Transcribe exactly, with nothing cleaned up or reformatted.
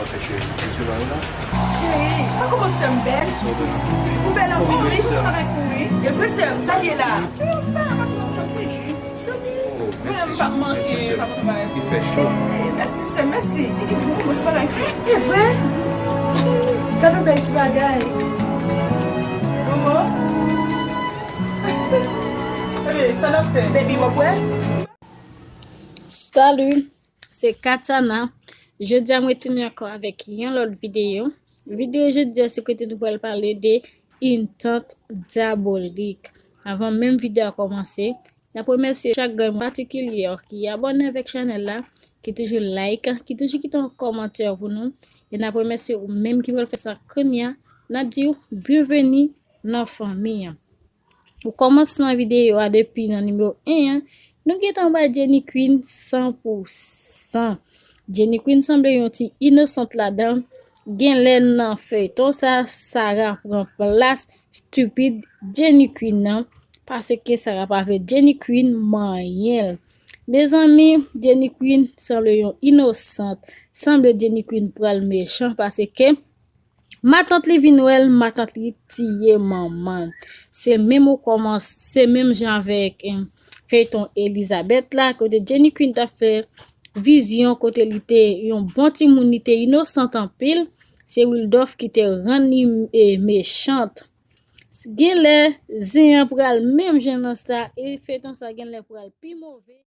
Cheri, pa kòmanse m bèl. Ou bèl ankò, wi, ou travay pou wi. E vre, sè m, sa l ye la? Ti bagay, pase yon ti ji. Mwen m p ap manke, pa konn bagay. Li fè cho. Mèsi, sè m, mèsi. Bon ti bagay. E vre? Gade yon bèl ti bagay. Momo. Ebyen, sa n ap fè? Baby, w ap wè? Salut, se Katana. Jodi a mwen tounen ankò avèk yon lòt videyo. Videyo jodi a se kote nou pral pale de yon tant dyabolik. Avan menm videyo a kòmanse, n ap remèsye chak grenn patikilye ki abòne avèk chanèl la, ki toujou like, ki toujou kite yon kòmantè pou nou. E n ap remèsye ou menm ki pral fè sa kounye a. N ap di w byenveni nan fanmi an. Pou kòmansman videyo a, depi nan nimewo en an, nou gentan bay Jenny Queen san pou san. Jenny Queen sanble yon ti inosant ladan. Genlè nan feyton sa, Sarah pran plas stupid Jenny Queen nan, paske Sarah pa vle Jenny Queen manyen l. Mezanmi, Jenny Queen sanble yon inosant. Sanble Jenny Queen pral mechan, paske matant li vin wè l, matant li tiye manman l. Se menm ou kòmans, se menm jan avèk, em, feyton Elizabeth la, kote Jenny Queen t ap fè vizyon, kote li te yon bon timoun, li te inosant anpil. Se Wildorf ki te rann li, e, mechant. Genlè, zen an pral menm jan nan sa, e feyton sa genlè pral pi move.